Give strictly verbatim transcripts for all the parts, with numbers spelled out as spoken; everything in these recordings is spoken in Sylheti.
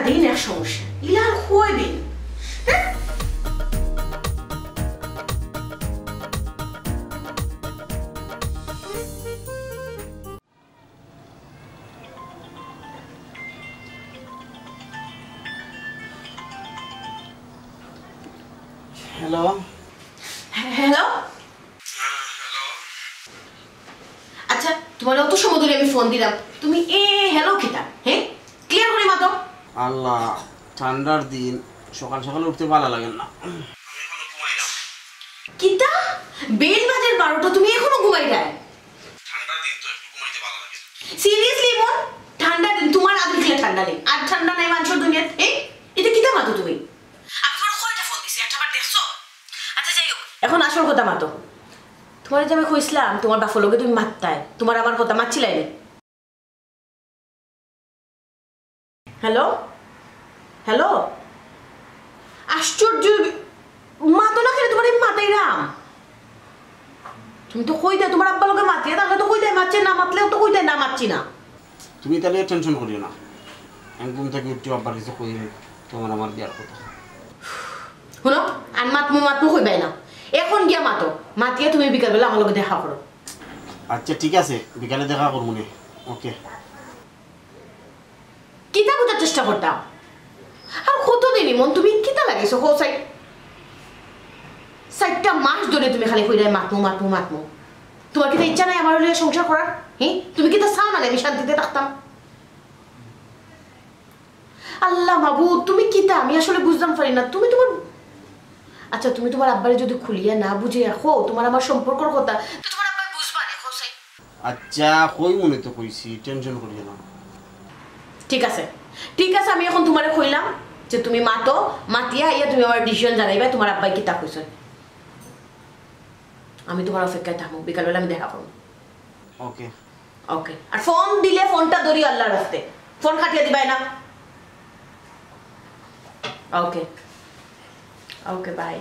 দিন এক সমস্যা, ইলা আর কয়দিন? হ্যালো। হ্যালো। আচ্ছা, তুমারে অত সময় ধরি আমি ফোন দিরাম, তুমি এ হ্যালো কিতা? হে, ক্লিয়ার করি মাতো। আল্লাহ, ঠান্ডার দিন, সকাল সকাল উঠতে ভালা লাগের না। কিতা? বেইল বাজের বারোটা, তুমি এখনো ঘুমাইরায়? ঠান্ডার দিন তো একটু ঘুমাইতে ভালা লাগে। সিরিয়াসলি ইমন, ঠান্ডার দিন তুমার আদর কিলা ঠান্ডা নি? আর ঠান্ডা নাই মানষর দুনিয়াত, হে? ইতা কিতা মাতো তুমি? আমি তুমারে কয়টা ফোন দিছি, একটা বার দেখছো? আচ্ছা, যাই হোক, এখন আসল কথা মাতো। তুমারে যে আমি কইছলাম তুমার বাফর লগে তুমি মাততায়, তুমার আমার কথা মাতছিলায় নি? Hello, hello. আশ্চর্য, মাতো না কেনে? তুমারে আমি মাতাইরাম। তুমি তো কইতায় তুমার আব্বার লগে মাতিয়া, তাইলে তো কইতায় মাতছি, না মাতলেও তো কইতায় না মাতছি না। তুমি তাইলে টেনশন করিও না, আমি ঘুম থাকি উঠিয়া আব্বার গেছে কইয়া তুমার আমার বিয়ার কথা। হুনো, আর মাতমু মাতমু কইবায় না, এখন গিয়া মাতো, মাতিয়া তুমি বিকালবেলা আমার লগে দেখা করো। আচ্ছা ঠিক আছে, বিকালে দেখা করমু নে। ওকে। কিতা বুঝার চেষ্টা করতাম? আর কতদিন ইমন তুমি কিতা লাগাইছো কও চাই? চাইরটা মাস ধরি তুমি খালি কইরায় মাতমু, মাতমু, মাতমু। তুমার কিতা ইচ্ছা নাই আমার লগে সংসার করার? হি? তুমি কিতা চাও না আমি শান্তিতে থাকতাম? আল্লাহ মাবুদ, তুমি কিতা? আমি আসলে বুঝতাম পারি না। তুমি তুমার, আচ্ছা, তুমি তুমার আব্বারে যদি খুলিয়া না বুঝাইয়া কও তুমার আমার সম্পর্কর কথা, তো তুমার আব্বায় বুঝবা নি, কও চাই? আচ্ছা, কইমু নে তো কইছি, টেনশন করিও না। ঠিক আছে, ঠিক আছে, আমি এখন তুমারে কইলাম যে তুমি মাতো, মাতিয়া আইয়া তুমি আমারে ডিসিশন জানাইবায়, তুমার আব্বায় কিতা কইছইন। আমি তুমার অপেক্ষায় থাকমু, বিকালবেলা আমি দেখা করমু। ওকে। ওকে, আর ফোন দিলে ফোনটা ধরিও আল্লার ওয়াস্তে, ফোন কাটিয়া দিবায় না। ওকে, ওকে, বাই।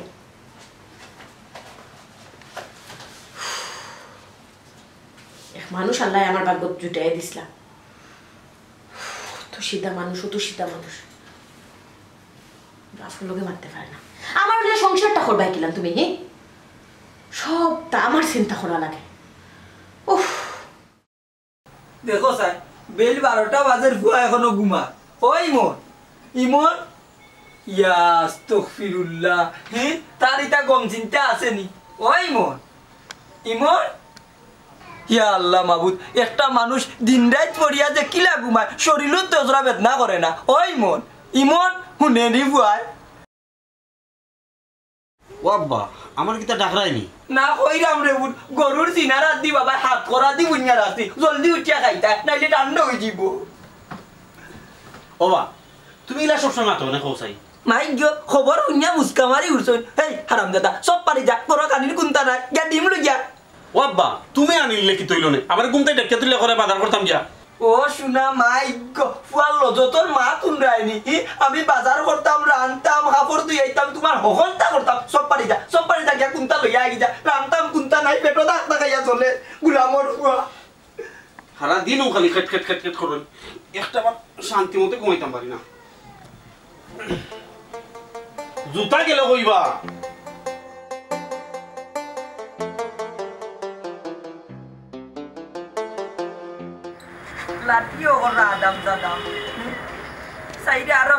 এক মানুষ আল্লায় আমার ভাগ্যত জুটাইয়া দিছলা। অত সিধা মানুষ, অত সিধা মানুষ। বাফর লগে মাততে পারে না। আমার লগে সংসারটা করবায় কিলান তুমি, হে? সবটা আমার চিন্তা করা লাগে। উফ। দেখো চাই, বেইল বারোটা বাজের, ফুয়া এখনো ঘুমার। ও ইমন, ইমন, ইয়া আস্তাগফিরুল্লাহ, হে, তার ইতা গম চিন্তা আছে নি? ও ইমন, ইমন, ইয়া আল্লাহ মাবুদ, একটা মানুষ দিন রাইত পড়িয়া যে কিলা ঘুমায়, শরীরও তো জরা বেদনা করে না। ও ইমন, ইমন, হুনে নি ফুয়ায়? ও আব্বা, আমারে কিতা ডাকরায় নি? না কইরাম রে পুত, গরুর সিনার আত দি বাবায় হাত করা দি বুনিয়া রাখছি, জলদি উঠিয়া খাইতা, নাইলে ঠান্ডা অইযিবো। ও বা, তুমি ইলা সবসময় মাতো না কও চাই। মাই গো, খবর হুনিয়া মুস্কা মারি উঠছইন। হেই হারামজাদা, সব পারি যা, গরো কানির কুন্তা নাই, গিয়া ডিম লইয়া। ও আব্বা, তুমি আনিলে কিতা অইলো নে? আমারে ঘুম থাকি ডাকিয়া তুলিয়া কওরে বাজার করতাম গিয়া। ও সোনা মাই গো, ফুয়ার লজতর মাত হুনরায় নি। ই, আমি বাজার করতাম, রানতাম, কাপড় ধুইয়াইতাম, তুমার হকলতা করতাম। সব পারি যা, সব পারি যা, গিয়া কুন্তা লইয়া আই গি যা। রানতাম কুন্তা নাই, পেটো দাগ দাগাইয়া চলে, গুলামর ফুয়া। হারা দিনউ খালি খেট খেট খেট খেট করইন, একটা বার শান্তি মতো ঘুমাইতাম পারি না। জুতা গেলে কইবা। লাঠিও কররা আদাম জাদাম। সাইডে আরো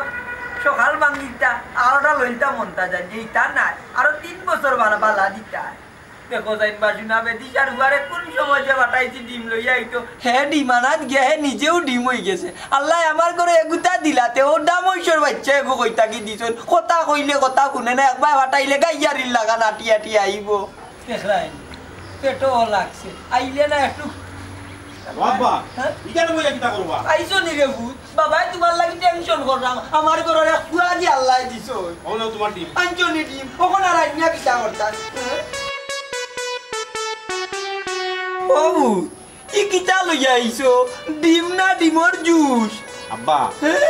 সকাল ভাঙ্গিতা, আরোটা লইতা মনটা যায়, যেইটা নাই, আরো তিন বছর বালা বালা দিতা। দেখো যাইন বাসু না বেদিশার হুয়ারে কোন সময় যে পাঠাইছি ডিম লইয়া আইতো। হে ডিম আনাত গিয়া হে নিজেউ ডিম অইগেছে। আল্লায় আমার ঘরো এগুতা দিলাতে ও ডাম ঐশর বাইচ্চা এগু কইতা কি দিছইন। কথা কইলে কথা হুনে না, একবার পাঠাইলে গাইয়ারির লাখান আটি আটি আইবো। দেখরায় নি, পেটো লাগছে। আইলে না একটু ও আব্বা, হ্যাঁ? ইখানো বইয়া কিতা করবা? আইছো নি রে পুত? বাবায় তুমার লাগি টেনশন কররাম, আমার ঘরর এক ফুয়া দি আল্লায় দিছইন। অউ নাও তুমার ডিম। আনছো নি ডিম? অখন আর আইনা কিতা করতাম? ও পুত, ই কিতা লইয়া আইছো? ডিম না ডিমর জুস? আব্বা,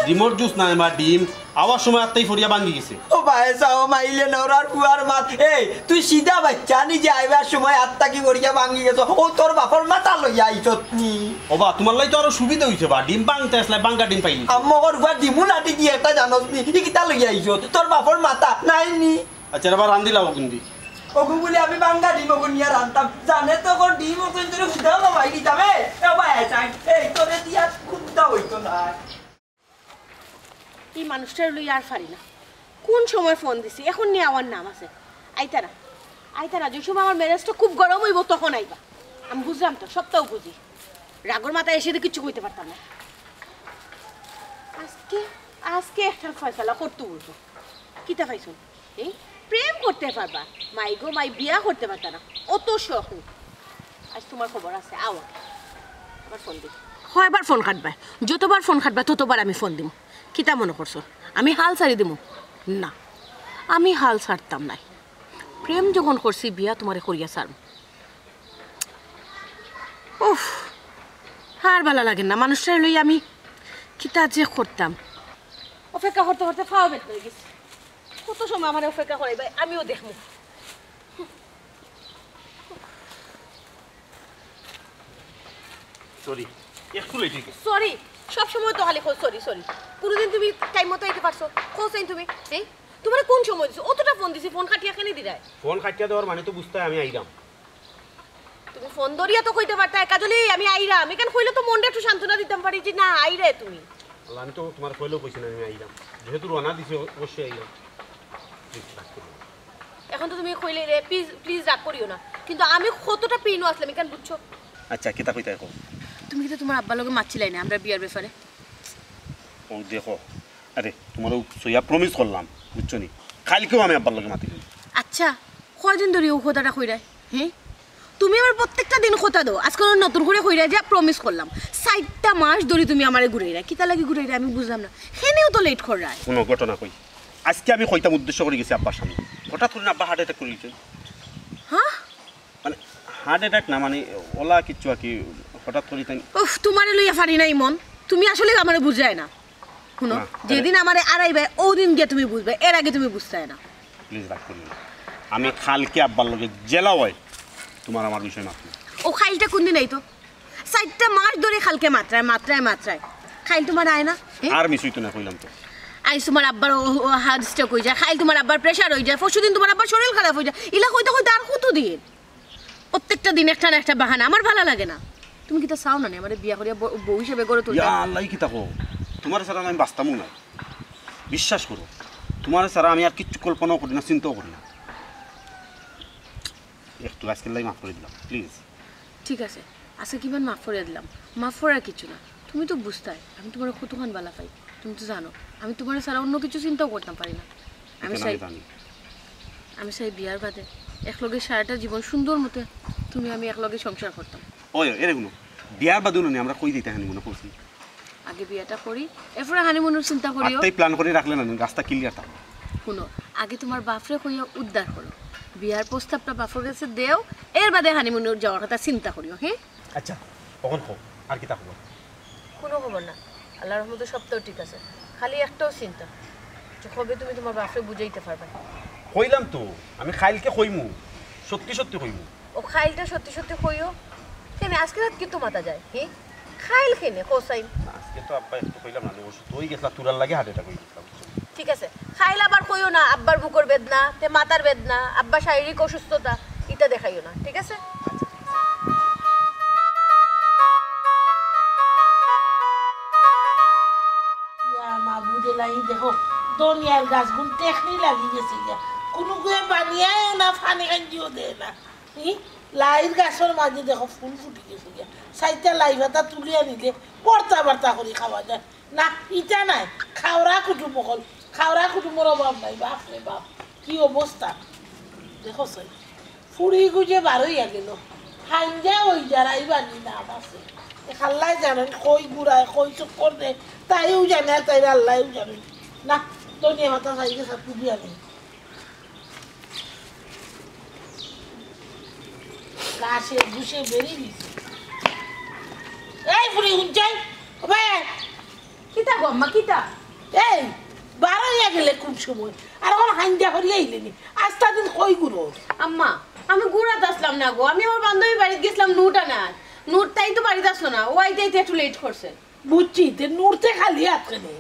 ডিমর জুস নায় মা, ডিম। আওয়ার সময় আত্তাই ফড়িয়া ভাঙ্গি গেছে। ও ভাই, চাও মাইলে নরার ফুয়ার মাত। এই, তুই সিধা বাইচ্চা নি যে আইবার সময় আত্তা কি ফড়িয়া ভাঙ্গি গেছে? ও তোর বাপর মাথা লইয়া আইছত নি? ও বা, তুমার লাই তো আরো সুবিধা অইছে বা, ডিম ভাঙ্গতে আসলে ভাঙ্গা ডিম পাইলি। আম্মা ওর ফুয়া ডিমু লাঠি দিয়ে একটা জানোস নি, ই কিতা লইয়া আইছত? তোর বাপর মাথা নাই নি? আচ্ছা, এবার রান্দিলাও কিন্তু। ওগু বলে আমি ভাঙ্গা ডিম ওগু নিয়া রানতাম। জানে তো কোন ডিম ওগু তোরে হুদাও না ভাই দিতাম। এ, এ ভাই, আচ্ছা, এই তোরে দিয়া হুদা হইতো না। এই মানুষটার লই আর পারি না। কোন সময় ফোন দিছি, এখন নিয়ে আমার নাম আছে। আইতা না, আইতা না। যে সময় আমার মেজাজটা খুব গরম হইব, তখন আইবা। আমি বুঝলাম তো, সবটাও বুঝি। রাগর মাথায় এসে তো কিচ্ছু কইতে পারতাম না। আজকে, আজকে একটা ফয়সালা করতে বলবো। কিতা পাইছো? এই প্রেম করতে পারবা, মাই গো মাই, বিয়া করতে পারতা না, অত শখ নি। আজ তোমার খবর আছে, আও আগে। আবার ফোন দিই। কয়বার ফোন কাটবায়? যতবার ফোন কাটবায়, ততবার আমি ফোন দিমু। কিতা মনে করছো আমি হাল ছাড়ি দিমু? না, আমি হাল ছাড়তাম নায়। প্রেম যখন করছি, বিয়া তোমারে করিয়া ছাড়মু। উফ, আর ভালা লাগে না মানুষটারে লই আমি কিতা যে করতাম। অপেক্ষা করতে করতে ফাও বেদনা অই গেছে। কত সময় আমারে অপেক্ষা করাইবায়, আমিও দেখমু। সরি, একটু লেট অই গেছে। সরি, সব সময় তো খালি কও সরি, সরি। কোনোদিন তুমি টাইম মতো আইতে পারছো? কও চাইন তুমি, এই, তোমারে কোন সময় দিছি? অতটা ফোন দিছি, ফোন কাটিয়া কেনে দিরায়? ফোন কাটিয়া দেওয়ার মানে তো বুঝতায় আমি আইরাম। তুমি ফোন ধরিয়া তো কইতে পারতায়, "কাজলি, আমি আইরাম।" এখান কইলে তো মনটা একটু সান্ত্বনা দিতাম পারি যে, "না, আইরায় তুমি।" আল্লাহ, আমি তো তোমারে কইলেও কইছি না আমি আইরাম। যেহেতু রওনা দিছি, অবশ্যই আইরাম। প্লিজ, রাগ করিও না। এখন তো তুমি কইলে রে, প্লিজ, প্লিজ রাগ করিও না। কিন্তু আমি কতটা পেইনো আছলাম, এখান বুঝছো? আচ্ছা, কিতা কইতায় কও? তুমি কিন্তু তোমার আব্বার লগে মাতছিলায় না আমরার বিয়ার ব্যাপারে? ও দেখো, আরে, তোমারে সইয়া প্রমিস করলাম, বুঝছো নি? কাইলকেও আমি আব্বার লগে মাতিমু। আচ্ছা, কয়দিন ধরি অউ কথাটা কইরায়? হে, তুমি আমার প্রত্যেকটা দিন কথা দেও, আজকে নতুন করি কইরায় যে প্রমিস করলাম। চাইরটা মাস ধরি তুমি আমারে ঘুরাইরায়, কিতা লাগি ঘুরাইরায় আমি বুঝলাম না। কেনেও তো লেট কররায়। হুনো, ঘটনা কই, আজকে আমি কইতাম উদ্দেশ্য করি গেছি আব্বার সামনে, হঠাৎ করি আব্বা হার্ট অ্যাটাক করিলিছইন। হ্যাঁ? মানে, হার্ট অ্যাটাক না, মানে, অলা কিচ্ছু আর কি, হঠাৎ করি তাইন। উফ, তোমারে লইয়া পারি না ইমন, তুমি আসলে আমারে বুঝরায় না। হুনো, না, যেদিন আমারে আরাইবায়, অউ দিন গিয়া তুমি বুঝবায়, এর আগে তুমি বুঝতায় না। প্লিজ রাগ করিও না, আমি কাইলকে আব্বার লগে যেলা অয় তোমার আমার বিষয় মাতমু। ও কাইলটা কোন দিন আইতো? চাইরটা মাস ধরি কাইলকে মাতরায়, মাতরায়, মাতরায়। কাইল তোমার আয় না? হে? আর মিস অইতো না, কইলাম তো। আইজ তোমার আব্বার ও, ও হার্ট স্ট্রোক অই যায়, কাইল তোমার আব্বার প্রেশার অই যায়, পরশুদিন তোমার আব্বার শরীর খারাপ অই যায়। ইলা কইতে কইতে আর কতদিন? প্রত্যেকটা দিন একটা না একটা বাহানা, আমার ভালা লাগে না। তুমি কিতা চাও না নি আমারে বিয়া করিয়া ব-, বউ হিসাবে গড়ে তুলতায়? ইয়া আল্লাহ, কিতা কও? তোমারে ছাড়া আমি বাঁচতামও না, বিশ্বাস করো। তোমারে ছাড়া আমি আর কিচ্ছু কল্পনাও করি না, চিন্তাও করি না। একটু আজকের লাগি মাফ করি দিলাম, প্লিজ। ঠিক আছে, আজকে কিমান মাফ করিয়া দিলাম, মাফ করার কিচ্ছু না। তুমি তো বুঝতায় আমি তোমারে কতখান ভালা পাই, তুমি তো জানো আমি তোমারে ছাড়া অন্য কিছু চিন্তাও করতাম পারি না। আমি চাই, আমি চাই বিয়ার বাদে একলগে সারাটা জীবন সুন্দর মতে তুমি আমি একলগে সংসার করতাম। ওই, এরে হুনো, বিয়ার বাদে হুনো নি, আমরা কই যাইতাম হানিমুনো কইছি? আগে বিয়াটা করি, এরপরে হানিমুনর চিন্তা করিও। আত্তাই প্ল্যান করি রাখলে না, রাস্তা ক্লিয়ার থাকবো। হুনো, আগে তোমার বাফরে কইয়া উদ্ধার করো, বিয়ার প্রস্তাবটা বাফর গেছে দেও, এর বাদে হানিমুনর যাওয়ার কথা চিন্তা করিও, হে? আচ্ছা, অখন কও, আর কিতা খবর? কুনু খবর না, আল্লার রহমতে সবতাউ ঠিক আছে, খালি একটাউ চিন্তা যে কবে তুমি তোমার বাফরে বুঝাইতে পারবায়। কইলাম তো, আমি কাইলকে কইমু, সত্যি সত্যি কইমু। ও কাইলটা সত্যি সত্যি কইও। কেনে আজকে রাইত কিন্তু মাতা যায়, হি? কাইল কেনে, কও চাইন? আজকে তো আব্বা একটু কইলাম না, অসুস্থ অই গেছলা, তুরার লাগি হার্ট অ্যাটাক অই গেছলা, বুঝছো? ঠিক আছে, কাইল আবার কইও না আব্বার বুকর বেদনা, তে মাতার বেদনা, আব্বার শারীরিক অসুস্থতা, ইতা দেখাইও না, ঠিক আছে? ইয়া মাবুদ এলাহি, দেখো, দুনিয়ার গাছগুন টেকনি লাগি গেছে গিয়া। কুনুগুয়ে বানিয়ায়ও না, পানি কাঞ্জিও দেয় না। ই লাইর গাছর মাঝে দেখো ফুল ফুটি গেছে গিয়া। চাইরটা লাই পাতা তুলিয়া নিলে ভর্তা ভর্তা করি খাওয়া যায়। না, ইটা নায়। খাওরা কুটুম অকল। খাওরা কুটুমর অভাব নাই। বাপ রে বাপ, কি অবস্থা। দেখো চাই। ফুড়ি গুজে বারইয়া গেল। হাইঞ্জা অই যার আইবানি নাম আছে। এ আল্লায় জানইন, কই ঘুরায়, কই চক্কর দেয়। তাইউ জানে, আর তাইর আল্লায়উ জানইন। না, দুনিয়া মাতা চাই গেছে, তুলিয়া নেই। ঘাসে ঘুষে বেরি দিছে। এই ফুড়ি, হুনছাই? ওবে! কিতা গো আম্মা, কিতা? এই, বারইয়া গেলে কোন সময়? আর অখন হাইন্দা করিয়া আইলে নি? আস্তা দিন কই ঘুরো? আম্মা, আমি ঘুরাত আছলাম না গো, আমি আমার বান্ধবীর বাড়িত গেছলাম নোট আনাত। নোট তাই তো বাড়িত আছলো না, ও আইতে আইতে একটু লেট করছে। বুঝছি, তে নোট তে খালি আত কেনে?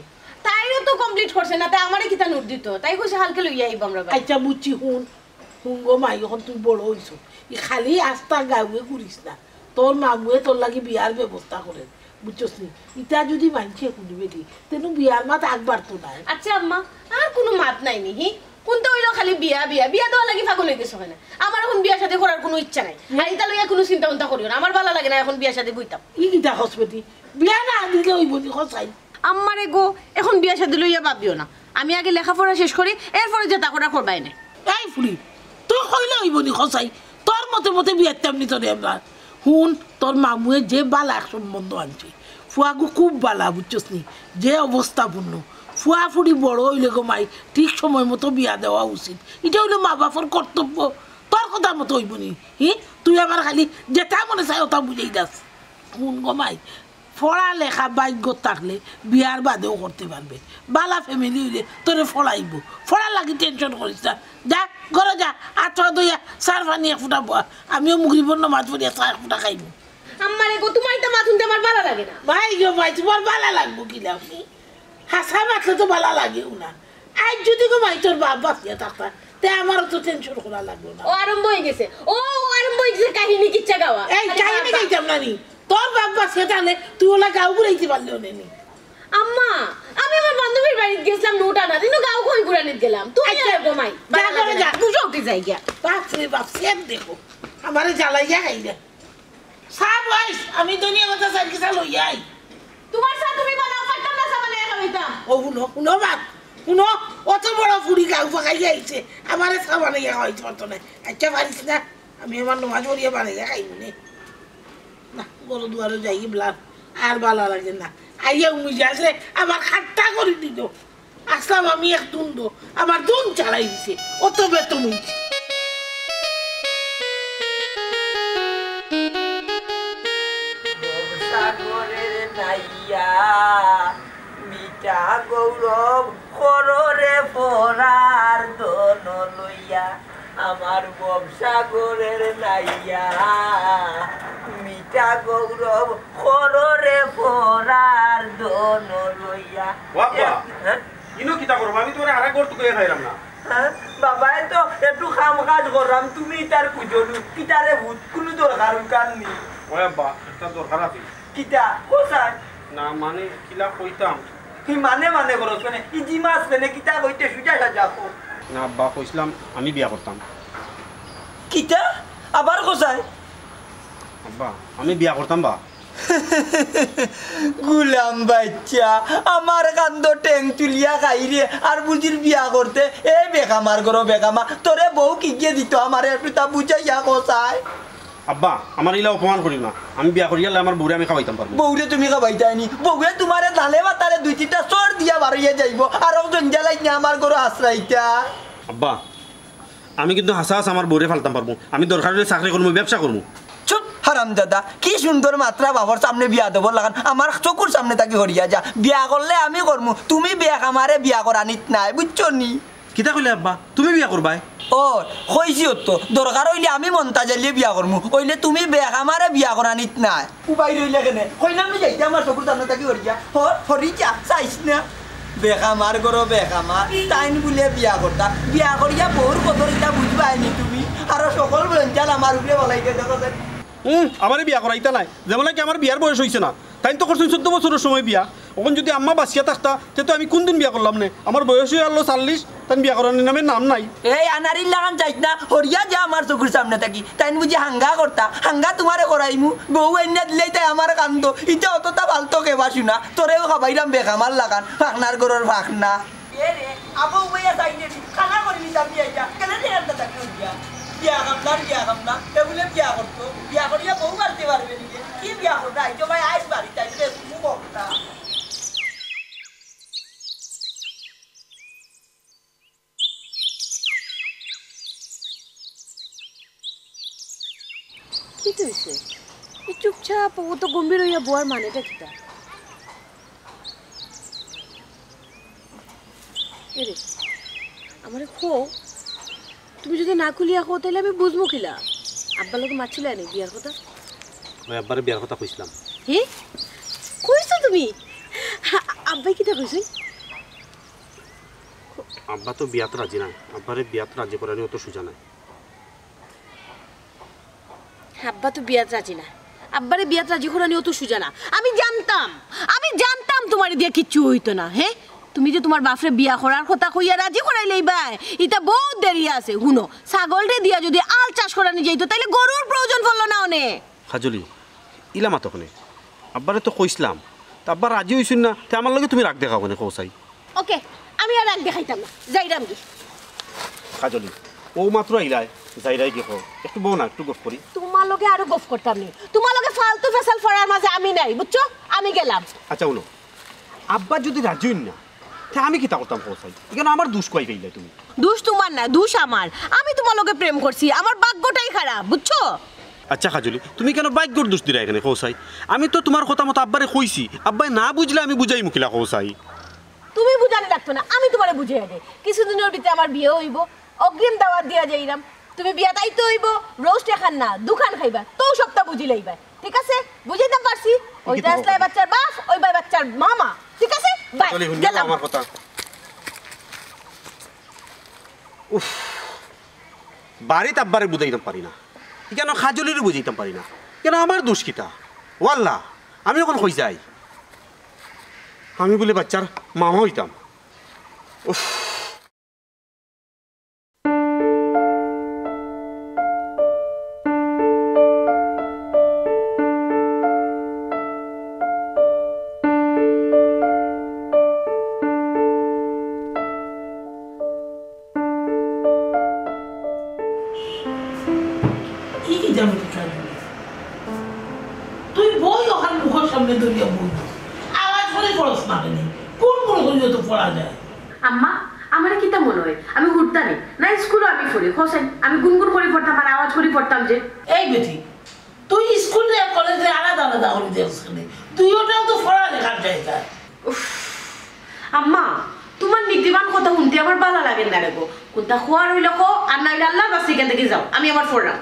তাইও তো কমপ্লিট করছে না, তাই আমারে কিতা নোট দিতো? তাই কইছে কালকে লইয়া আইবো আমরার বাড়ি। আচ্ছা বুঝছি, হুন, হুন গো মাই, অখন তুই বড় অইছস, ই খালি আস্তা গাঁওয়ে ঘুরিস না। তোর মামুয়ে তোর লাগি বিয়ার ব্যবস্থা করের, বুঝছস নি? ইতা যুদি মানষে হুনিবে দি, তেনু বিয়ার মাত আগবাড়তো নায়। আচ্ছা আম্মা, আর কুনু মাত নাই নি, হি? কুন্তা অইলো খালি বিয়া, বিয়া, বিয়া দেওয়ার লাগি পাগল অইগেছো কেনে? আমার অখন বিয়া শাদি করার কুনু ইচ্ছা নাই। আর ইতা লইয়া কুনু চিন্তা-উন্তা করিও না, আমার ভালা লাগে না অখন বিয়া শাদি বইতাম। ই কিতা কস বেটি? বিয়া না দিলে অইবো নি কছাই? আম্মারে গো, অখন বিয়া শাদি লইয়া ভাবিও না, আমি আগে লেখাপড়া শেষ করি, এরপরে যেতা করার করবায়নে। এই ফুরি, তুই কইলে অইবো নি কছাই? তোর মতে মতে বিয়া দিতাম নি তোরে আমরা। হুন, তোর মামুয়ে যে ভালা এক সম্বন্ধ আনছে, ফুয়াগু খুব ভালা, বুঝছস নি? যে অবস্থাপূর্ণ, ফুয়া ফুরি বড় অইলে গো মাই, ঠিক সময় মতো বিয়া দেওয়া উচিত। ইটা অইলো মা-বাফর কর্তব্য। তোর কথা মতো অইবো নি? হি? তুই আবার খালি যেতা মনে চায় অতা বুঝাই দাস। হুন গো মাই, পড়া লেখা ভাগ্যত থাকলে বিয়ার বাদেও করতে পারবে। ভালা ফ্যামিলি অইলে তোরে পড়াইবো। পড়ার লাগি টেনশন করিস না। যা, ঘরো যা, আত-পাও ধইয়া চার পানি এক ফুটা বওয়া। আমিও মগরিবর নমাজ পড়িয়া চা এক ফুটা খাইমু। আম্মারে গো, তুমার ইতা মাত হুনতে আমার ভালা লাগে না। ভাই গো ভাই, তুমার ভালা লাগবো কিলা? হাছা মাতলে তো ভালা লাগেও না। আইজ যুদি গো মাই তোর বাপ বাঁচিয়া থাকতা, তে আমারও তো টেনশন করা লাগলো না। ও আরম্ভ অইগেছে, ও, ও আরম্ভ অইগেছে কাহিনী কিচ্ছা গাওয়া। এই আরে কাহিনী বাবা। গাইতাম না নি? তোর বাপ বাঁচিয়া থাকলে তুই অলা গাঁও ঘুরাইতে পারলে অনে নি। আম্মা, আমি আমার বান্ধবীর বাড়িত গেছলাম নোট আনাত, ইনো গাঁও কই ঘুরানিত গেলাম? তুমি আচ্ছা, আর গো মাই, যা ভালা করে লাগে না। যা। বুঝো উঠি যাই গিয়া। বাপ রে বাপ, সেম দেখো, আমারে জ্বালাইয়া খাইলে। চা বইস, আমি দুনিয়া কথা চাইর কিতা লইয়া আই। তুমার চা তুমি বানাও, পারতাম না চা বানাইয়া খাওয়াইতাম। ও হুনো, হুনো বাপ, হুনো, অত বড় ফুরি গাঁও ফাঁকাইয়া আইছে, আমারে চা বানাইয়া খাওয়াইতে পারতো না। আচ্ছা পারিস না, আমি আমার নমাজ পড়িয়া বানাইয়া খাইমু নে। না, ঘরো দুয়ারো যাই ইবলা, আর ভালা লাগে না। আইয়া উমি যে আছে, আমার খাট্টা করি দিল। আসলাম আমি এক দুন্দো, আমার দুন চালাই দিছে, অত বেতন অইছে। ভবসাগরের নাইয়া, মিটা গৌরব কররে ফরার দন লইয়া। আমার ভবসাগরের নাইয়া, মিটা গৌরব কররে ফরার দন লইয়া। বাবা, হ্যাঁ? ইনো কিতা করো? আমি তুমারে আরেক ঘর তুকাইয়া খাইলাম না। হ্যাঁ? বাবায় তো একটু কাম কাজ কররাম, তুমি ইতার খুজো নি, কিতারে ভূত, কুনু দরকার উকার নি। ওই আব্বা, একটা দরকার আছে। কিতা? কোথায়? না, মানে, কিলা কইতাম? হি মানে মানে করস কেনে? ই জিমাস কেনে? কিতা কইতে সুজা সাজা কও। না আব্বা, কইছলাম আমি বিয়া করতাম। কিতা? আবার কোথায়? আব্বা, আমি বিয়া করতাম বা। গুলাম বাইচ্চা, আমার কান্দো টেং তুলিয়া খাইরে, আর বুঝির বিয়া করতে, এ বেকামার ঘরো বেকামা, তোরে বউ কিগিয়ে দিতো আমারে একটু তা বুঝাইয়া কছাই। আব্বা, আমার ইলা অপমান করিও না। আমি বিয়া করিয়ালে আমার বউরে আমি খাওয়াইতাম পারমু। বউরে তুমি খাওয়াইতায় নি? বউয়ে তুমারে দানে বাতারে দুই তিনটা চড় দিয়া বারইয়া যাইবো, আর ও জঞ্জালাইত না আমার ঘরো আশ্রাইতা। আব্বা, আমি কিন্তু হাছা হাছা আমার বউরে ফালতাম পারমু। আমি দরকার অইলে চাকরি করমু, ব্যবসা করমু। চুপ, হারামজাদা, কি সুন্দর মাতরা বাপর সামনে বিয়াদবর লাখান, আমার চকুর সামনে থাকি হরিয়া যা। বিয়া করলে আমি করমু, তুমি বেকামারে বিয়া করানিত নায়, বুঝছো নি? কিতা কইলে আব্বা? তুমি বিয়া করবায়? ও, কইছি অত, দরকার অইলে আমি মন্তাজ আলিয়ে বিয়া করমু, অইলে তুমি বেকামারে বিয়া করানিত নায়। উবাই রইলে কেনে? কইলাম নি যাইতে আমার চকুর সামনে থাকি হরিয়া। হর, হরি যা, চাইস না। বেকামার ঘরো বেকামা, তাইন বুলে বিয়া করতা। বিয়া করিয়া বউর কদর ইতা বুঝবায় নি তুমি। আরো সকল জঞ্জাল আমার উপরে ফালাইতে দেখো যে। হুম, আমারে বিয়া করাইতা নায়। যেমন নাকি আমার বিয়ার বয়স অইছে না। তাইন তো করছইন চৌদ্দ বছরর সময় বিয়া। অখন যুদি আম্মা বাঁচিয়া থাকতা, তে তো আমি কুনদিন বিয়া করলাম নে। আমার বয়স অইয়া আরলো চল্লিশ, তাইন বিয়া করানির নামে নাম নাই। এই আনারির লাখান যাইত না, হরিয়া যা আমার চকুর সামনে থাকি। তাইন বুঝি হাঙ্গা করতা, হাঙ্গা তুমারে করাইমু, বউ আইন্না দিলেই তাই আমার কান্দো। ইতা অততা ফালতো কেবা শুনা, তোরেও খাবাইরাম বেকামার লাখান, ফাকনার ঘরর ফাকনা। এ রে, আবো উবাইয়া চাইলে নি, খানা করি নিতাম বিয়া ইটা, কেনে রে আনতা তাকে উঠিয়া? বিয়া কামলার বিয়া কামলা, এ বুলে বিয়া করতো, বিয়া করিয়া বউ বাড়তে পারবে নি রে? কি বিয়া করতা? আইজো ভাই আইস বাড়ি, তাই রে, তুমি বকতা। কিতা অইছে? ই চুপচাপ অত গম্ভীর অইয়া বওয়ার মানেটা কিতা? এরে, আমারে কও, তুমি যদি না খুলিয়া কও, তাইলে আমি বুঝমু কিলা? আব্বার লগে মাতছিলায় নি বিয়ার কথা? ওই আব্বারে বিয়ার কথা কইছিলাম। হে? কইছো তুমি? আব্বায় কিতা কইছইন? আব্বা তো বিয়াত রাজি নায়, আব্বারে বিয়াত রাজি করানি অত সুজা নায়। আব্বা তো বিয়াত রাজি না। আব্বারে বিয়াত রাজি করানি অত সুজা না। আমি জানতাম, আমি জানতাম তুমারে দিয়া কিচ্ছু অইতো না। হে, তুমি যে তুমার বাফরে বিয়া করার কথা কইয়া রাজি করাইলাইবায়, ইতা বউত দেরি আছে। হুনো, ছাগলরে দিয়া যদি আল চাষ করানি যাইতো, তাইলে গরুর প্রয়োজন পড়লো না অনে। কাজলি, ইলা মাতো কেনে? আব্বারে তো কইছলাম, তে আব্বা রাজি অইছইন না, তে আমার লগে তুমি রাগ দেখাও কেনে, কও চাই? ওকে, আমি আর রাগ দেখাইতাম না, যাইরাম গি। কাজলি, অউ মাত্র আইলায়, যাইরায় গি কও। একটু বও না, একটু গফ করি। তুমার লগে আরো গফ করতাম নি, তুমার লগে ফালতু ফেসাল ফড়ার মাঝে আমি নাই, বুঝছো? আমি গেলাম। আচ্ছা, হুনো, আব্বা যদি রাজি অইন না, তে আমি কিতা করতাম কও চাই? ইখানো আমার দুষ কই পাইলায় তুমি? দুষ তুমার না, দুষ আমার। আমি তুমার লগে প্রেম করছি, আমার ভাগ্যটাই খারাপ, বুঝছো? আচ্ছা কাজলি, তুমি কেনে ভাগ্যর দুষ দিরায় কেনে কও চাই? আমি তো তুমার কথা মতো আব্বারে কইছি, আব্বায় না বুঝলে আমি বুঝাইমু কিলা কও চাই? তুমি বুঝানি লাগতো না, আমি তুমারে বুঝাইয়া দেই। কিছুদিনর ভিতরে আমার বিয়া অইবো, অগ্রিম দাওয়াত দিয়া যাইরাম। তুমি বিয়াত আইতে অইবো, রোস্ট এখান না, দুখান খাইবা, তো সবটা বুঝিলাইবা। ঠিক আছে? বুঝাইতাম পারছি? ওইটা আসলে বাচ্চার বাপ, ওই বাই বাচ্চার মামা। ঠিক আছে? বাই, কাজলি, হুনো গেলাম। আমার কথা। উফ, বাড়িত আব্বারে বুঝাইতাম পারি না, ইখানো কাজলিরে বুঝাইতাম পারি না। কেনে আমার দুষ কিতা? ওয়াল্লা, আমি অখন কই যাই? আমি বুলে বাচ্চার মামা অইতাম। উফ। ই কিতা বেটি কাজলি? তুই বই অখান মুখর সামনে ধরিয়া বই। আওয়াজ করি পড়স না কেনে? কোন মুখো তো পড়া যায়? আম্মা, আমারে কিতা মনো অয়? আমি হুরুতা নি? না, স্কুলো আমি পড়ি। কও চাই, আমি গুনগুন করি পড়তাম আর আওয়াজ করি পড়তাম যে। এই বেটি, তুই স্কুল আর কলেজ আলাদা আলাদা করি দেখস কেনে? দুইওটাউ তো পড়ালেখার জাগা। উফ, আম্মা, তুমার নীতিবান কথা হুনতে আমার ভালা লাগের না রে গো। কুনতা কওয়ার অইলে কও, আর না অইলে আল্লার ওয়াস্তে ইখান থাকি যাও, আমি আমার পড়রাম।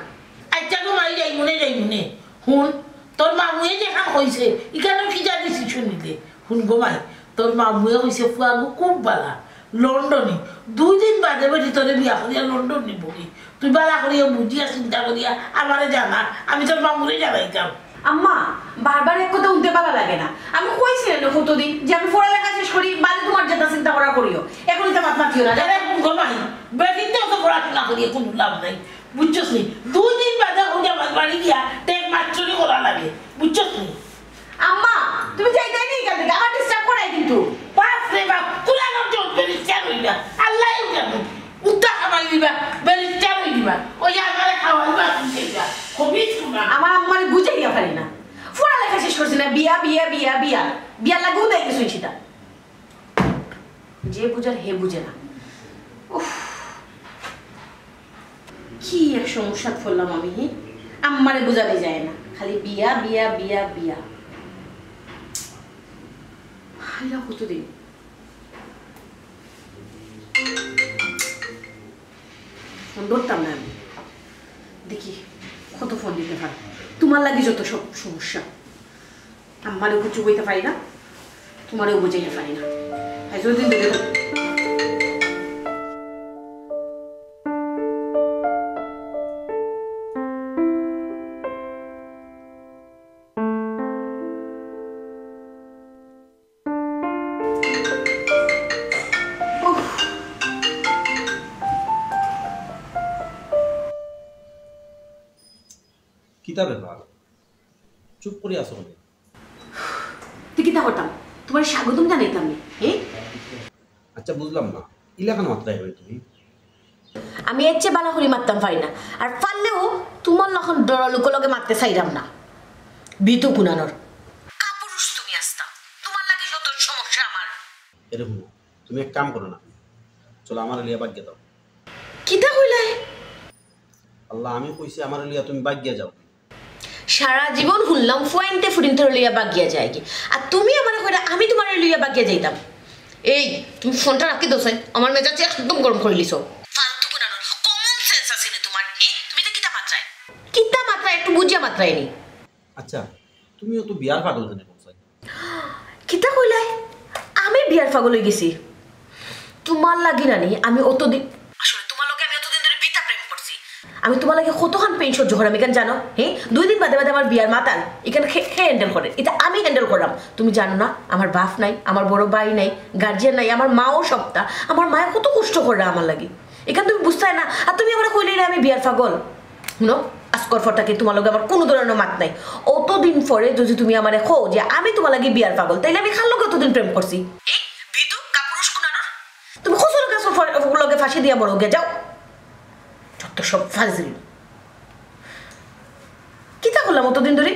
আচ্ছা গো মাই, যাইমুনে, যাইমুনে। হুন, তোর মামুয়ে যেখান কইছে, ইখানো কিতা decision নিলে? হুন গো মাই, তোর মামুয়ে কইছে ফুয়াগু খুব ভালা, লন্ডনি। দুই দিন বাদে বেটি তোরে বিয়া করিয়া লন্ডন নিবোগি। তুই ভালা করিয়া বুঝিয়া চিন্তা করিয়া আমারে জানা, আমি তোর মামুরে জানাইতাম। আম্মা, বারবার এক কথা হুনতে ভালা লাগে না। আমি কইছি না কতদিন যে আমি পড়ালেখা শেষ করি, বাদে তুমার যেতা চিন্তা করার করিও। অখন ইতা মাত মাতিও না। আরে হুন গো মাই, বেটিন্তে অত পড়াশুনা করিয়া কুনু লাভ নাই, বুঝছস নি? দুই দিন বাদে হুন আমার বাড়ি গিয়া টেক মাস্টারি করা লাগে, বুঝছস নি? আম্মা, তুমি যাইতায় নি ইখান থাকি, আমার disturb করায় কিন্তু। বাপ রে বাপ, কুলানোর জন্য ব্যারিস্টার অইবা, আল্লাহ জানে। উত্তা খাবাই দিবা, ব্যারিস্টার অই দিবা। ওই আমারে খাওয়াইবা, তুমি যাইবা। খবিস কুনা। আমার আম্মারে বুঝাইয়া পারি না। পড়ালেখা শেষ করছি না, বিয়া, বিয়া, বিয়া, বিয়া। বিয়ার লাগি উদাই গেছইন সিধা। যে বুঝার হে বুঝে না। উফ, কি এক সমস্যাত পড়লাম আমি, হে? আম্মারে বুঝানি যায় না, খালি বিয়া, বিয়া, বিয়া, বিয়া। হাইরা কতদিন? ফোন ধরতাম না আমি। দেখি, কত ফোন দিতে পারে। তুমার লাগি যত সব সমস্যা। আম্মারেও কিছু কইতে পারি না, তুমারেও বুঝাইতে পারি না। আইজ দিন ধরে কিতা ব্যাপার? চুপ করি আছো কেনে? তে কিতা করতাম? তুমারে স্বাগতম জানাইতাম নি, হে? আচ্ছা, বুঝলাম না, ইলা কেনে মাতরায় তুমি? আমি এর চেয়ে ভালা করি মাততাম পারি না, আর পারলেও তুমার লাখান ডরা লোকর লগে মাততে চাইরাম না। বিতু কুনানোর। কাপুরুষ তুমি আস্তা, তুমার লাগি যত সমস্যা আমার। এরে হুনো, তুমি এক কাম করো না, চলো আমারে লইয়া বাগিয়া যাও। কিতা কইলায়? আল্লাহ, আমি কইছি আমারে লইয়া তুমি বাগিয়া যাও। সারা জীবন হুনলাম ফুয়াইন্তে ফুরিন্তরে লইয়া বাগিয়া যায়গি, আর তুমি আমারে কইরা আমি তুমারে লইয়া বাগিয়া যাইতাম। এই, তুমি ফোনটা রাখি দেও চাই, আমার মেজাজ একদম গরম করিলিছো। ফালতু কুনানোর, common sense আছে নি তুমার? হে, তুমি ইতা কিতা মাতরায়? কিতা মাতরায়, একটু বুঝিয়া মাতরায় নি। আচ্ছা, তুমিও তো বিয়ার পাগল জানি বলছো। কিতা কইলায়? আমি বিয়ার পাগল অইগেছি? তুমার লাগি নানি আমি অতদিন, আসলে তুমার লগে আমি অতদিন ধরি বিতা প্রেম করছি। আমি তুমার লাগি কতখান পেইন সহ্য করাম, ইখান জানো? হে, দুই দিন বাদে বাদে আমার বিয়ার মাতাল, ইখান কে, কে handle করে? ইতা আমি handle করাম। তুমি জানো না, আমার বাপ নাই, আমার বড় ভাই নাই, guardian নাই, আমার মাও সবটা। আমার মায়ে কত কষ্ট করে আমার লাগি, ইখান তুমি বুঝতায় না। আর তুমি আমারে কইলায় নি আমি বিয়ার পাগল। হুনো, আজকর পর থাকি তুমার লগে আমার কুনু ধরনর মাত নাই। অতদিন পরে যদি তুমি আমারে কও যে আমি তুমার লাগি বিয়ার পাগল, তাইলে আমি কার লগে অতদিন প্রেম করছি? এই বিধু কাপুরুষ কুনানোর। তুমি কচুর গাছর ফ-, লগে ফাঁসি দিয়া মরো গিয়া, যাও। যত সব ফাজিল। কিতা করলাম অতদিন ধরি?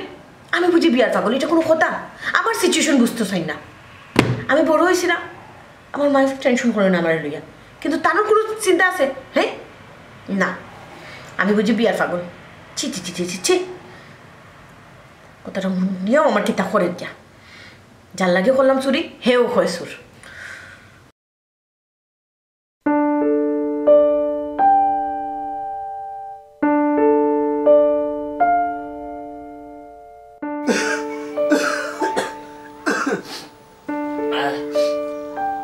আমি বুঝি বিয়ার পাগল, ইটা কুনু কথা? আমার situation বুঝতো চাইন না। আমি বড় অইছি না, আমার মায়ে tension করে না আমারে লইয়া, কিন্তু তানর কুনু চিন্তা আছে? হে, না, আমি বুঝি বিয়ার পাগল। ছি ছি ছি ছি ছি ছি। কথাটা হুনিয়াও আমার কিতা করে দিয়া, যার লাগি করলাম চুরি, হেও কয় চুর।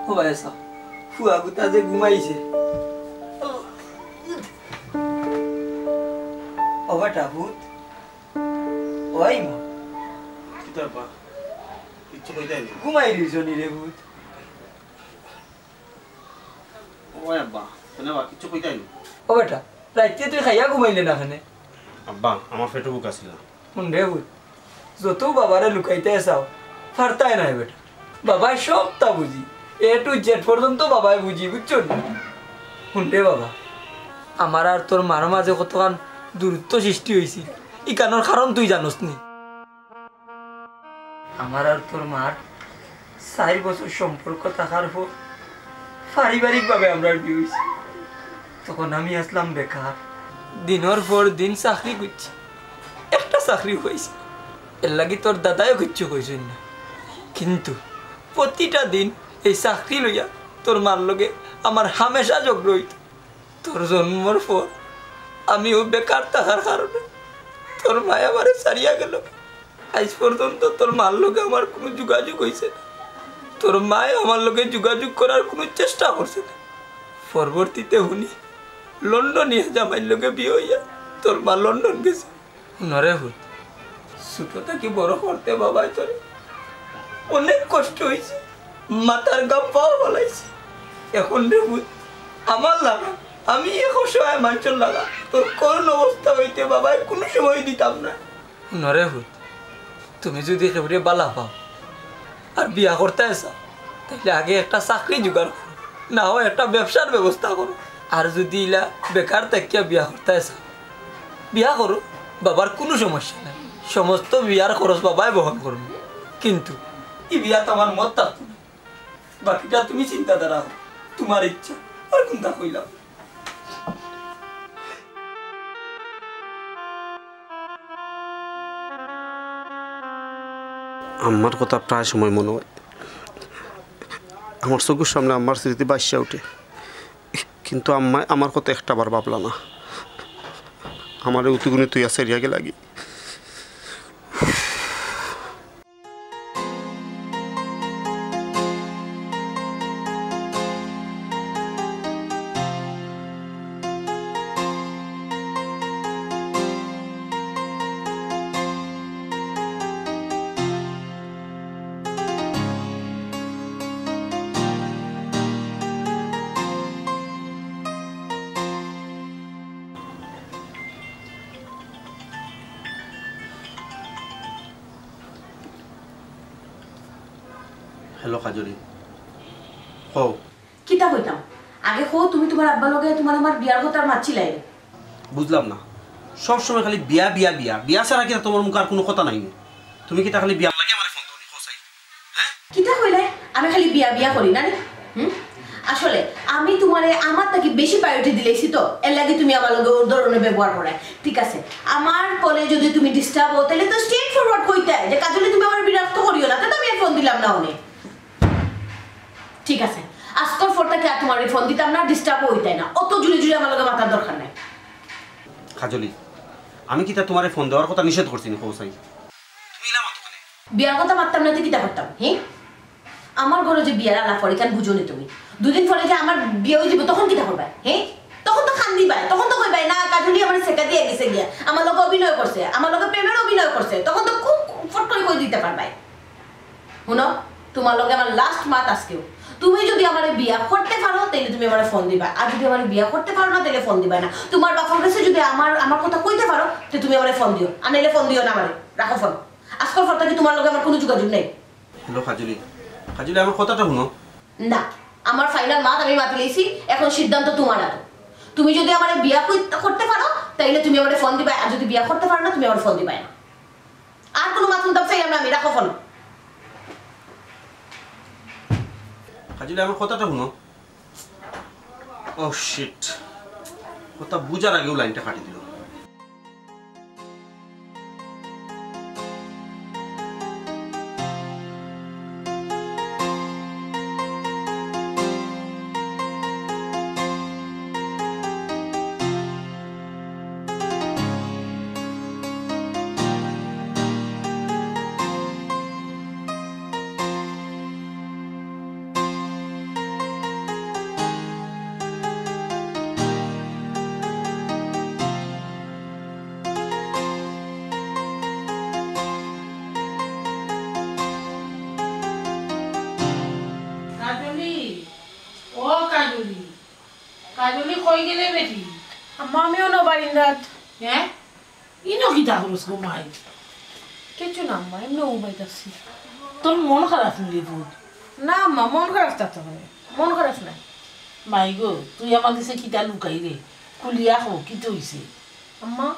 ও ভাই, আচ্ছা, ফুয়া গুতা যে ঘুমাইছে। ও বেটা, ভূত। ওই মা। কিতা বা? কিচ্ছু কইতায় নি? ঘুমাই রইছো নি রে ভূত? ওই আব্বা, কেনে বা? কিচ্ছু কইতায় নি? ও বেটা, রাইতে তুই খাইয়া ঘুমাইলে না কেনে? আব্বা, আমার পেটো ভুক আছিল না। হুন রে ভূত, যত বাবারে লুকাইতে চাও, পারতায় নায় বেটা। বাবায় সবটা বুঝি, A to Z পর্যন্ত বাবায় বুঝি, বুঝছো নি? হুন রে বাবা, আমার আর তোর মার মাঝে কতখান দূরত্ব সৃষ্টি অইছিল, ইখানর কারণ তুই জানোস নি? আমার আর তোর মার চাইর বছর সম্পর্ক থাকার পর পারিবারিকভাবে আমরার বিয়া অইছে। তখন আমি আছলাম বেকার, দিনর পর দিন চাকরি করছি, একটা চাকরি অইছে, এরলাগি তোর দাদায়ও কিচ্ছু কইছইন না। কিন্তু প্রতিটা দিন এই চাকরি লইয়া তোর মার লগে আমার হামেশা ঝগড়া অইতো। তোর জন্মর পর আমিও বেকার থাকার কারণে তোর মায় আমারে ছাড়িয়া গেলো। আইজ পর্যন্ত তোর মার লগে আমার কুনু যোগাযোগ অইছে না, তোর মায় আমার লগে যোগাযোগ করার কুনু চেষ্টা করছে না। পরবর্তীতে হুনি লন্ডনিয়া জামাইর লগে বিয়া অইয়া তোর মা লন্ডন গেছে। হুন রে ভূত, ছোট থাকি বড় করতে বাবায় তোরে অনেক কষ্ট অইছে, মাথার ঘাম পাও ফালাইছে। এখন রে ভূত, আমার লাগা, আমি এক অসহায় মানষর লাগা তোর করুণ অবস্থা অইতে বাবায় কুনু সময় দিতাম না। হুন রে ভূত, তুমি যুদি কেউরে বালা পাও আর বিয়া করতায় চাও, তাইলে আগে একটা চাকরি জোগাড় করো, না অয় একটা ব্যবসার ব্যবস্থা করো। আর যুদি ইলা বেকার থাকিয়া বিয়া করতায় চাও, বিয়া করো, বাবার কুনু সমস্যা নাই, সমস্ত বিয়ার খরচ বাবায় বহন করবো। কিন্তু ই বিয়াত আমার মত থাকতো না, বাকিটা তুমি চিন্তাধারা, তুমার ইচ্ছা, আর কুনটা কইলাম। আম্মার কথা প্রায় সময় মনো অয়। আমার চকুর সামনে আম্মার স্মৃতি ভাসিয়া উঠে, কিন্তু আম্মায় আমার কথা একটাবার ভাবলা না। আমারে অতগুনি থুইয়া ছাড়িয়া গেলাগি। হ্যালো কাজরি, কও। কিতা কইতাম? আগে কও, তুমি তুমার আব্বার লগে তুমার আমার বিয়ার কথা মাতছিলায় নি? বুঝলাম না, সব সময় খালি বিয়া, বিয়া, বিয়া, বিয়া ছাড়া কিতা তুমার মুখে আর কুনু কথা নাই নি? তুমি কিতা খালি বিয়ার লাগি আমারে ফোন দেও নি, কও চাই? হ্যাঁ? কিতা কইলায়? আমি খালি বিয়া, বিয়া করি না নি? হুম? আসলে আমি তুমারে আমার থাকি বেশি priority দিলাইছি তো, এরলাগি তুমি আমার লগে অউ ধরনর ব্যবহার কররায়। ঠিক আছে, আমার call-এ যুদি তুমি disturb অও, তাইলে তো straight forward কইতায় যে, "কাজলি, তুমি আমারে বিরক্ত করিও না," তে তো আমি আর ফোন দিলাম না অনে। ঠিক আছে, আজকর পর থাকি আর তুমারে ফোন দিতাম না, ডিস্টার্বও অইতায় না। অত জুড়ি জুড়ি আমার লগে মাতার দরকার নাই। কাজলি, আমি কিতা তুমারে ফোন দেওয়ার কথা নিষেধ করছি নি, কও চাই? তুমি ইলা মাতো কেনে? বিয়ার কথা মাততাম না, তে কিতা করতাম? হে, আমার ঘরো যে বিয়ার আলাপ অর, ইখান বুঝো নি তুমি? দুদিন পরে যে আমার বিয়া অইযিবো, তখন কিতা করবায়? হে, তখন তো কান্দিবায়, তখন তো কইবায়, "না, কাজলি আমারে ছেকা দিয়া গেছে গিয়া, আমার লগে অভিনয় করছে, আমার লগে প্রেমের অভিনয় করছে।" তখন তো খুব ফট করি কই দিতা পারবায়। হুনো, তুমার লগে আমার লাস্ট মাত আজকেউ। তুমি যুদি আমারে বিয়া করতে পারো, তাইলে তুমি আমারে ফোন দিবায়, আর যুদি আমারে বিয়া করতে পারো না, তাইলে ফোন দিবায় না। তুমার বাপর গেছে যুদি আমার, আমার কথা কইতে পারো, তে তুমি আমারে ফোন দিও, আর নাইলে ফোন দিও না আমারে। রাখো ফোন। আজকর পর থাকি তুমার লগে আমার কুনু যোগাযোগ নাই। হ্যালো কাজলি, কাজলি, আমার কথাটা হুনো। না, আমার ফাইনাল মাত আমি মাতি লাইছি, এখন সিদ্ধান্ত তুমার আতো। তুমি যুদি আমারে বিয়া কই-, করতে পারো, তাইলে তুমি আমারে ফোন দিবায়, আর যুদি বিয়া করতে পারো না, তুমি আমারে ফোন দিবায় না। আর কুনু মাত হুনতাম চাইলাম না আমি, রাখো ফোন। কাজলি, আমার কথাটা হুনো। ও শিট, কথা বুঝার আগেউ লাইনটা কাটি দিল। কাজলি, ও কাজলি, কাজলি কই গেলে বেটি? আম্মা, আমি অনো বারিন্দাত। হ্যাঁ? ইনো কিতা করস গো মাই? কিচ্ছু না আম্মা, এমনে উবাইতাছি। তোর মন খারাপ নি রে পুত? না আম্মা, মন খারাপ থাকতো কেনে? মন খারাপ নাই। মাই গো, তুই আমার গেছে কিতা লুকাইরে? খুলিয়া ক, কিতা অইছে? আম্মা,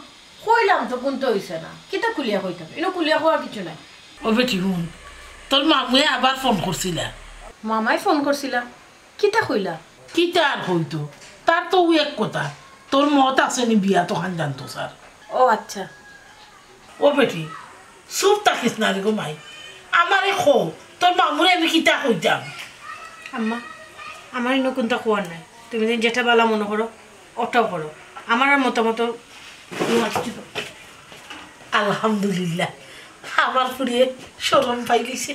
কইলাম তো কুন্তা অইছে না। কিতা খুলিয়া কইতাম? ইনো খুলিয়া কওয়ার কিচ্ছু নাই। ও বেটি হুন, তোর মামুয়ে আবার ফোন করছিলা। মামায় ফোন করছিলা? কিতা কইলা? কিতা আর কইতো? তার তো অউ এক কথা, তোর মত আছে নি বিয়াত অখান জানতো স্যার। ও আচ্ছা। ও বেটি, চুপ থাকিস না রে গো মাই। আমারে ক, তোর মামুরে আমি কিতা কইতাম? আম্মা, আমার ইনো কুন্তা কওয়ার নাই। তুমি যেন যেটা ভালা মনো করো, ওটাও করো। আমার আর মতামত কোনো আত্মীয় আলহামদুলিল্লাহ, আমার ফুড়িয়ে শরম পাইলিছে।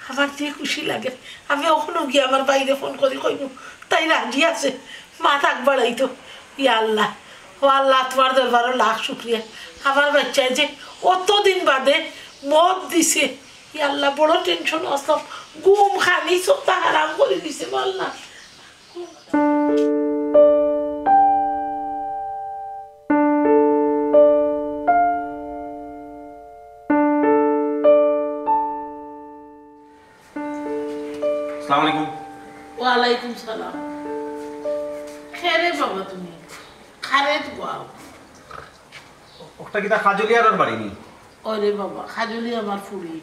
আমার যে খুশি লাগে, আমি অখনো গিয়া আমার বাইরে ফোন করি কইমু, তাই রাজি আছে, মাত আগ বাড়াইতো। ইয়া আল্লাহ, ও আল্লাহ, তোমার দরবারো লাখ শুক্রিয়া। আমার বাচ্চায় যে অতদিন বাদে মত দিছে, ইয়া আল্লাহ, বড় টেনশন আসলাম, ঘুম খানি সবটা হারাম করি দিছে, আল্লাহ। আসসালামু আলাইকুম। ওয়ালাইকুম সালাম। কে রে বাবা তুমি? কারে তো বাবা। ওটা কিতা কাজলিয়ার বাড়ি নি? ওরে বাবা, কাজলি আমার ফুড়ি।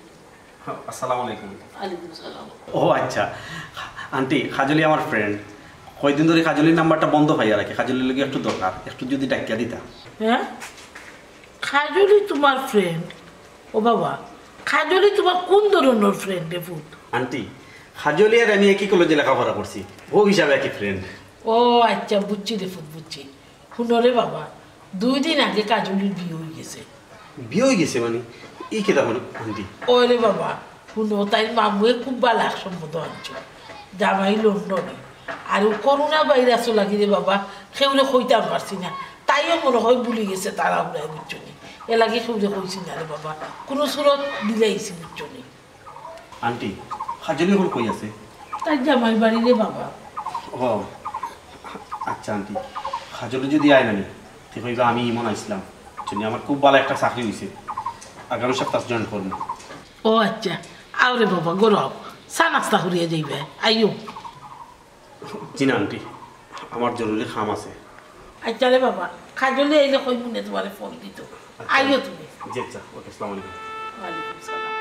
আসসালামু আলাইকুম। ওয়ালাইকুম সালাম। ও আচ্ছা, আন্টি, কাজলি আমার ফ্রেন্ড। কয়দিন ধরি কাজলির নাম্বারটা বন্ধ পাইয়া রাখি, কাজলির লগে একটু দরকার, একটু যদি ডাকিয়া দিতা। হ্যাঁ, কাজলি তোমার ফ্রেন্ড? ও বাবা, কাজলি তোমার কোন ধরনের ফ্রেন্ড রে পুত? আন্টি, কাজলি আর আমি একই কলেজে লেখাপড়া করছি, ও হিসাবে একই ফ্রেন্ড। ও আচ্ছা, বুঝছি রে পুত, বুঝছি। হুনো রে বাবা, দুই দিন আগে কাজলির বিয়া অইগেছে। বিয়া অইগেছে মানে? ই কিতা কইন আন্টি? ওরে বাবা, হুনো, তাইর মামুয়ে খুব ভালা এক সম্বন্ধ আনছো, জামাই লন্ডনে। আর অউ করোনা ভাইরাসও লাগি রে বাবা, কেউরে কইতাম পারছি না। তাইও মনে হয় ভুলি গেছে তাড়াহুড়ায়, বুঝছো নি? এর লাগি কেউরে কইছি না রে বাবা, কুনু সুরত দিলাইছি, বুঝছো নি? আন্টি, কাজলি এখন কই আছে? তাইর জামাই বাড়ি রে বাবা। ও, আচ্ছা আন্টি, কাজলি যদি আয় না নি, তে কইবা আমি ইমন আইছলাম। বুঝছো নি, আমার খুব ভালা একটা চাকরি অইছে, আগামী সপ্তাহ জয়েন করমু। ও আচ্ছা, আও রে বাবা, ঘরো আও, চা নাস্তা করিয়া যাইবে, আইও। জি না আন্টি, আমার জরুরি কাম আছে। আচ্ছা রে বাবা, কাজলি আইলে কইমু নে তোমারে ফোন দিতো। আচ্ছা। আইও তুমি। জি আচ্ছা, ওকে, আসসালামু আলাইকুম। ওয়ালাইকুম সালাম।